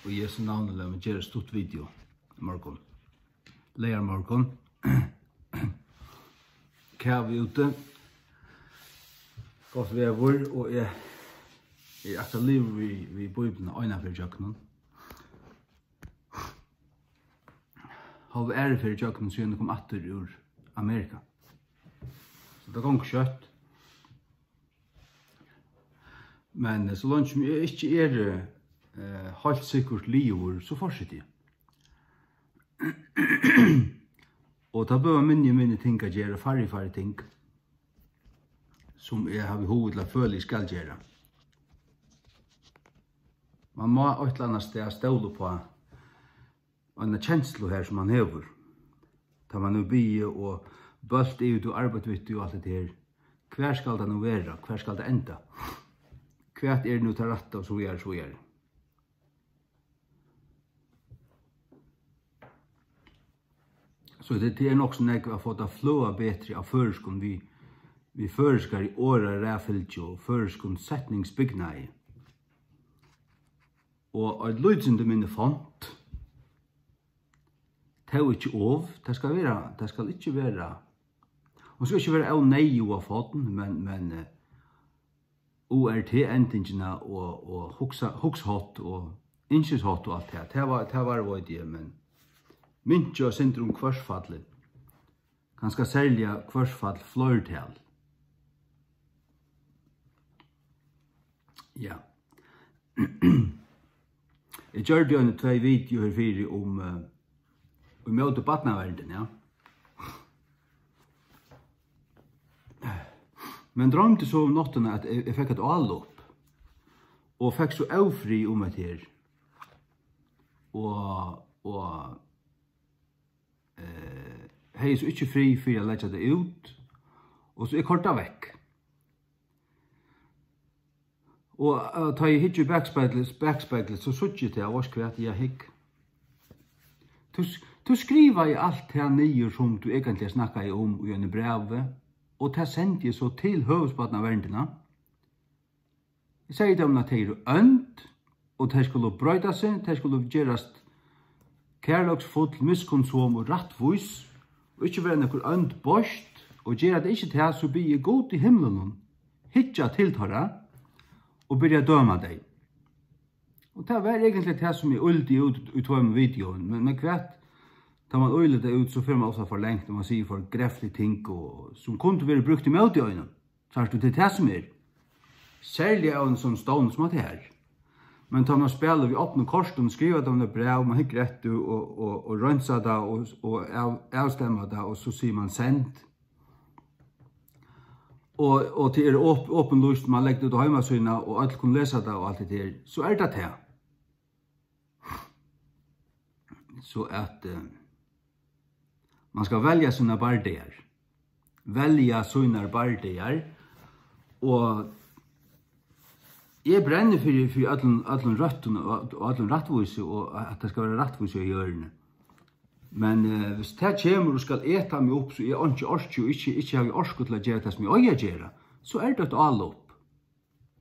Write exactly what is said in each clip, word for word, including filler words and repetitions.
Í Jesu navni, lat meg gera stutt video í morgun. Leygarmorgun. Kavi úti. Gott veður, og eg, eg eri akkurát liðugur við, við Bíbliuna eina ferð ígjøgnum. Hálva aðru ferð ígjøgnum, síðan eg kom aftur úr Amerika. So tað gongur skjótt. Men, eh, so leingi sum eg ikki eri, eh, heilt sikkurt liðugur, so fortseti eg. Og tað blíva minni og minni ting at gera, færri og færri ting, sum eg havi hug ella føli, eg skal gera. Man má eitt ella annað stað stóla upp á eina kenslu her, sum man hevur, tá man hevur biðið og bølt yvir, tú arbeitt við, tú, og alt hetta her. Hvar skal tað nú vera? Hvar skal tað enda? Hvat er nú tað rætta, og so víðari, so víðari. So tað, tað er nokk so nógv at fáa tað fløga betri á føroyskum við, við føroyskari orðaraðfylgju og føroyskum setningsbygnaði. Og eitt lítið sindur minni font. Tó ikki ov, tað skal vera, tað skal ikki vera, hon skal ikki vera óneyðuga forn, men, men, eh, U R T-endingina og, og hugsa-, hugsátt og ynskishátt og alt tað. Tað var, tað var, veit eg, men minkja eitt sindur um hvørsfallið. Kanska serliga hvørsfall fleirtal. Ja. Eg gjørdi eini tvey video herfyri um, eh, ímóti barnaverndini, ja. Men droymdi so um náttina, at eg, eg fekk eitt álop og fekk so ófrið um hetta her. Og, og, eh, hevði so ikki frið fyri at leggja tað út, og so eg koyrdi tað vekk. Og, eh, tá eg hyggi í bakspeglið, bakspeglið, so síggi eg tað, veitst hvat, ja, hygg. Tú s-, tú skrivaði alt tað niður, sum tú eigentliga snakkaði um í einum brævi, og tað sendi eg so til høvuðsbarnaverndina. Eg segði teimum, at tey eru ónd, og tey skulu broyta seg, tey skulu gerast kærleiksfull, miskunnsom og rættvís, og ikki vera nøkur ónd beist, og gera tey ikki tað, so biði eg Gud í himlunum hyggja til teirra og byrja at døma tey. Og tað var eigentliga tað, sum eg ýldi út í tveimum videoum, men, men hvat, tá man ýlir tað út, so fer man ofta for langt, og man sigur for greflig ting, og, sum kundu verið brúkt ímóti einum. Sært tú, tað er tað, sum er. Serliga av einum sovorðnum stovni sum hatta her. Men tá man spælir við opnum kortum, skrivar tað bræv, man hyggur eftir og, og, og reinsar tað og, og av-, avstemmar tað, og so sigur man send. Og, og tað er op-, opinlýst, man leggur tað út á heimasíðuna, og øll kunnu lesa tað og alt hetta her. So er tað tað. So at, eh, man skal velja sínar bardagar. Velja sínar bardagar. Og eg brenni fyri, fyri øllum, øllum røttum og, og øllum rættvísi, og at tað skal vera rættvísi á jørðini. Men, eh, hvis tað kemur og skal eta meg upp, so eg einki orki og ikki, ikki havi orku til at gera tað, sum eg eigi at gera, so er tað eitt álop.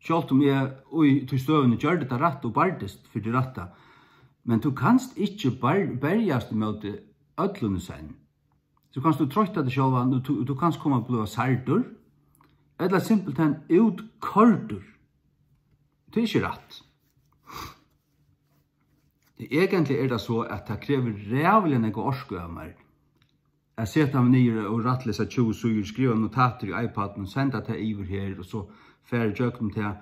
Sjálvt um eg í tí støðuni gjørdi tað rætt og bardist fyri tí rætta. Men tú kanst ikki bar-, berjast ímóti øllum í senn. So kanst tú troytta teg sjálvan, og tú, tú kanst koma at blíva særdur, ella simpelthen útkoyrdur. Tað er ikki rætt. Tí eigentliga er tað so, at tað krevur ræðuliga nógva orku av mær at seta meg niður og rættlesa tjúgu síður, skriva notatir í iPadin, senda tað yvir her, og so fara ígjøgnum tað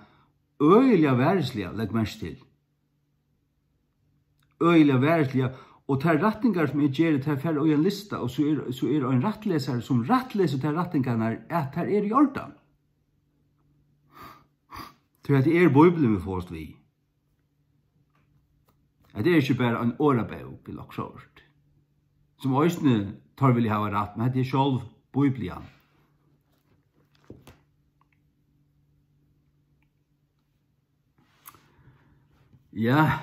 øgiliga varisliga, legg merki til. Øgiliga varisliga, og tær rættingar, sum eg geri, tær fara í ein lista, og so er, so er ein rættlesari, sum rættlesur tær rættingarnar, at tær eru í ordan. Tí at tað er Bíblian, vit fáast við. Hetta er ikki bara ein orðabók ella okkurt sovorðið, sum eisini teir vilja hava rætt, men hetta er sjálv Bíblian. Ja,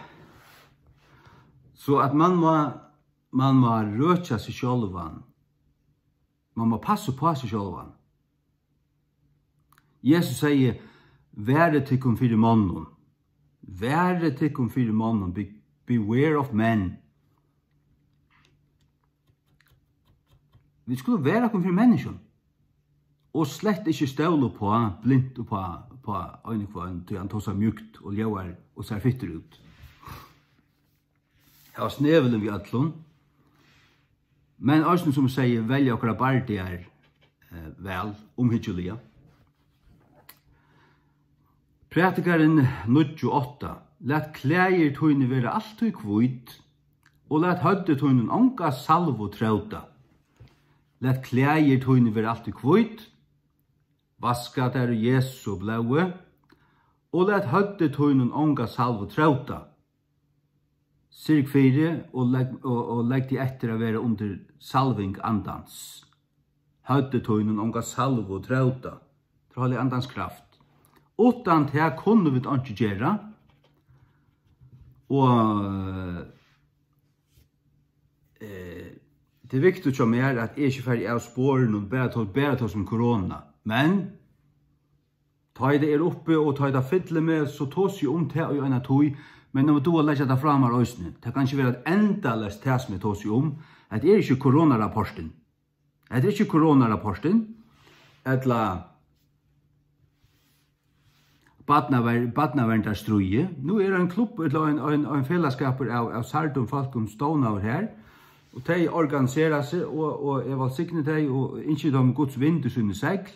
so at man má, man má røkja seg sjálvan. Man má passa upp á seg sjálvan. Jesus segði: "Varið tykkum fyri monnum." Varið tykkum fyri monnum, be-, Beware of men. Vit skulu vera okkum fyri menniskjum. Og slett ikki stóla uppá, blint uppá, uppá ein og hvønn, tí hann tosar mjúkt og ljóðar og sær fittur út. Hava snevulin við øllum, men eisini, sum eg segði, velja okkara bardagar, eh, væl, umhyggjuliga. Prædikarin níggju átta. Lat klæðir tíni vera altíð hvít, og lat høvdi tínum onga salvu tróta. Lat klæðir tíni vera altíð hvít, vaska tær í Jesu blóði, og lat høvdi tínum onga salvu tróta. Syrg fyri og legg, og, og legg teg eftir at vera undir salving Andans. Høvdi tínum onga salvu tróta. Tað er Heilaga Andans kraft. Uttan tað kunnu vit einki gera. Og, eh, tað er viktigt hjá mær, at eg ikki fari av sporinum, bara tó, bara tó sum korona. Men tá ið tað er uppi, og tá ið tað fyllir meg, so tosi eg um tað í eina tíð, men nú má tú leggja tað frá mær eisini. Tað kann ikki vera eitt endaleyst tað, sum eg tosi um. Hetta er ikki koronarapportin. Hetta er ikki koronarapportin, ella barnaver-, barnaverndarstríðið. Nú er ein klubb, ella ein, ein, ein felagsskapur av, av særdum fólkum stovnaður her, og tey organisera seg, og, og eg vælsigni tey, og ynski teimum Guds vind í síni segl,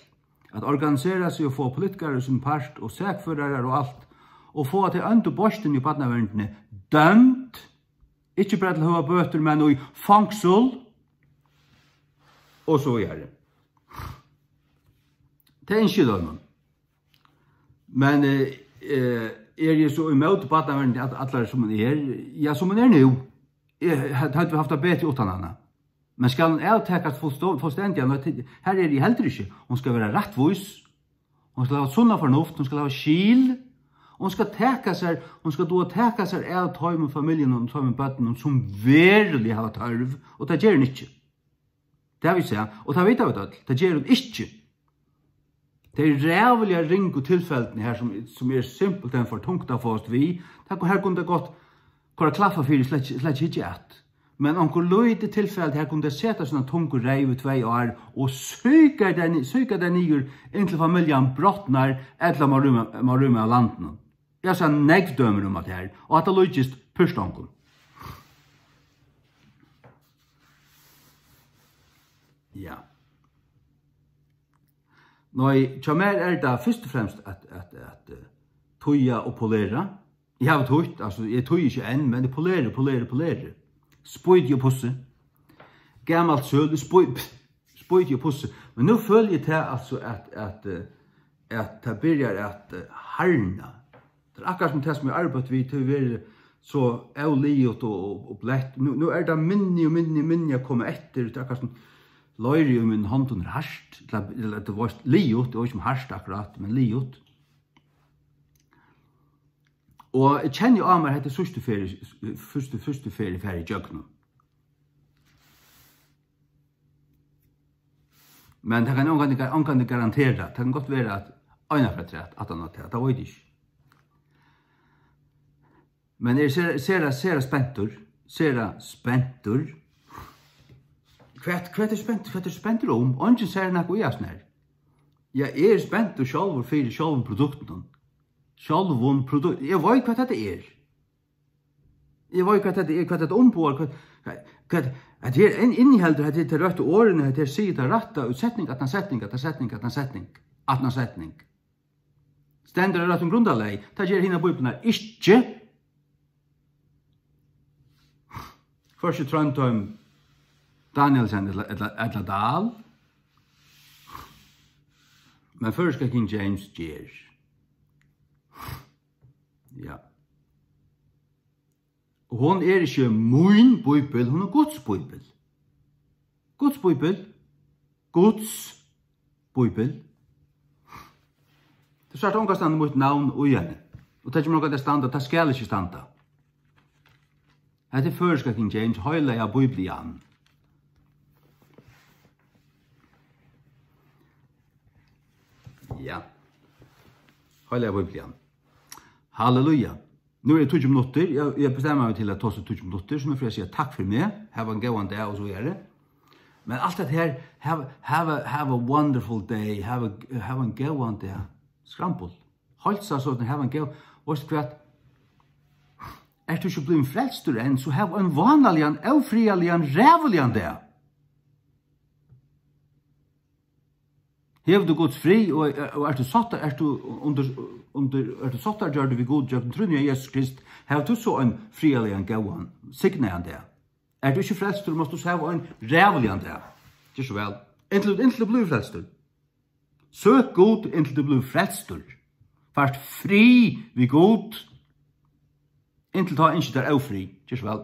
at organisera seg og fáa politikarar í sín part og sakførarar og alt, og fáa tey óndu beistini í barnaverndini dømd, ikki bara til høgar bøtur, men í fongsul og so víðari. Tað ynski eg teimum. Men, eh, eh, eri eg so ímóti barnaverndini, at allar sum hon er? Ja, sum hon er nú. Eg, høvdu vit havt tað betri uttan hana? Men skal hon avtakast fullstó-, fullstendiga? Nei, til, har eri eg heldur ikki. Hon skal vera rættvís. Hon skal hava sunna fornuft, hon skal hava skil. Hon skal taka sær, hon skal duga at taka sær av teimum familjunum og teimum børnunum, sum veruliga hava tørv, og tað ger hon ikki. Tað vil siga, og tað vita vit øll, tað ger hon ikki. Tað er ræðuliga ringu tilfellini her, sum, sum er simpelthen for tungt at fáast við. Tað, her kundi tað gott koyra klaffa fyri, slett, slett ikki at. Men onkur lítið tilfell, her kundi tað seta sína tungu reyv í tvey ár og síka tað ni-, síka tað niður, inntil familjan brotnar, ella má rýma, má rýma av landinum. Eg havi sæð nógv dømi um hatta her, og hatta líkist púrt ongum. Ja. Nei, hjá mær er tað fyrst og fremst at, at, at, eh, týða og polera. Eg havi týtt, altso, eg týði ikki enn, men eg poleri, poleri, poleri. Spýti og pussi. Gamalt søl, spý-, pff, spýti og pussi. Men nú føli eg tað, altso, at, at, eh, at tað byrjar at, eh, harðna. Tað er akkurát sum tað, sum eg arbeitt við, tað hevur verið so óliðugt og, og, og bleytt. Nú, nú er tað minni og minni og minni at koma eftir. Tað er akkurát sum leirið í mínum hondum er hart, ella, ella, tú veist, liðugt, tað var ikki hart akkurát, men liðugt. Og eg kenni á mær, hetta er síðstu ferð, fyrstu, fyrstu ferð eg fari ígjøgnum. Men tað kann eg ongantíð gar-, ongantíð garantera. Tað kann gott vera, at eina ferð afturat, aftan á tað, tað veit eg ikki. Men eg eri sera, sera, sera spentur. Sera spentur. Hvat, hvat er spentur, hvat er spentur um? Eingin sær nakað í hasum her. Ja, eg eri spentur sjálvur fyri sjálvum produktinum. Sjálvum produkt-, eg veit, hvat hetta er. Eg veit, hvat hetta er, hvat hetta umboðar, hvat, hvat, hvat, hetta her in-, inniheldur, hetta er tey røttu orðini, hetta her sigur tað rætta, úr setning, aftan setning, aftan setning, aftan setning, aftan setning. Stendur á rættum grundarlagi. Tað ger hinar bíbliurnar ikki. Hvørki Tróndur Danielsen ella, ella, ella Dahl. Men føroyska King James ger. Ja. Og hon er ikki mín bíbel, hon er Guds bíbel. Guds bíbel. Guds bíbel. Tú sært ongastaðni mítt navn í henni. Og tað kemur ongantíð at standa, tað skal ikki standa. Hetta er føroyska King James, heilaga Bíblian. Ja. Heilaga Bíblian. Halleluja. Nú er tíggju minuttir, eg, eg bestemmi meg til at tosa í tíggju minuttir, sum er fyri at siga takk fyri meg, hava ein góðan dag og so víðari. Men alt hetta her, have, have, a, have a wonderful day, have a, have ein góðan dag. Skrambul. Heilsa so, hava ein góð, veitst tú hvat? Ert tú ikki blivin frelstur enn, so hav ein vánaligan, ófriðarligan, ræðuligan dag. Hevur tú Guds frið, og, og ert tú sátta-, ert tú undir, undir, ert tú sáttargjørdur við Gud gjøgnum trúnna á Jesus Krist, hav tú so ein friðarligan, góðan, signaðan dag. Ert tú ikki frelstur, mást tú so hava ein ræðuligan dag. Ger so væl. Inntil, inntil tú blívur frelstur. Søk Gud, inntil tú blívur frelstur. Fært frið við Gud. Inntil tá ynskir tær ófrið. Ger so væl.